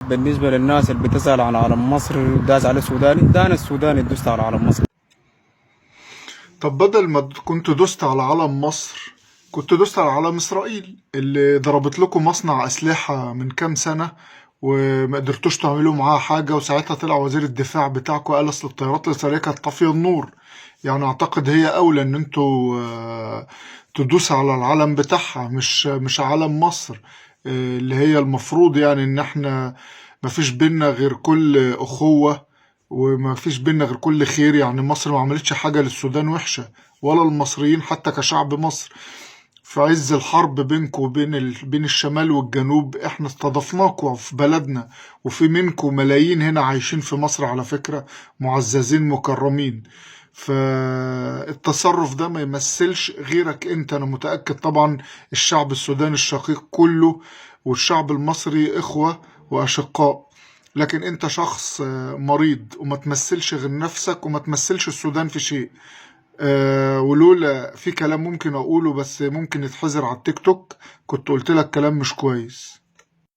بالنسبة للناس اللي بتسأل عن علم مصر داس على السوداني، ده أنا السوداني دوست على علم مصر. طب بدل ما كنت دوست على علم مصر، كنت دوست على علم إسرائيل اللي ضربت لكم مصنع أسلحة من كام سنة وما قدرتوش تعملوا معاها حاجة. وساعتها طلع وزير الدفاع بتاعكم قال أصل الطيارات الإسرائيلية كانت طافية النور. يعني أعتقد هي أولى إن انتوا تدوس على العلم بتاعها، مش علم مصر، اللي هي المفروض يعني إن احنا مفيش بينا غير كل أخوة وما فيش بينا غير كل خير. يعني مصر ما عملتش حاجة للسودان وحشة، ولا المصريين حتى كشعب مصر. في عز الحرب بينكم وبين بين الشمال والجنوب احنا استضفناكم في بلدنا، وفي منكم ملايين هنا عايشين في مصر على فكرة، معززين مكرمين. فالتصرف ده ما يمثلش غيرك انت. انا متأكد طبعا الشعب السوداني الشقيق كله والشعب المصري اخوة واشقاء، لكن انت شخص مريض وما تمثلش غير نفسك وما تمثلش السودان في شيء. ولولا في كلام ممكن اقوله بس ممكن يتحذر على التيك توك كنت قلت لك كلام مش كويس.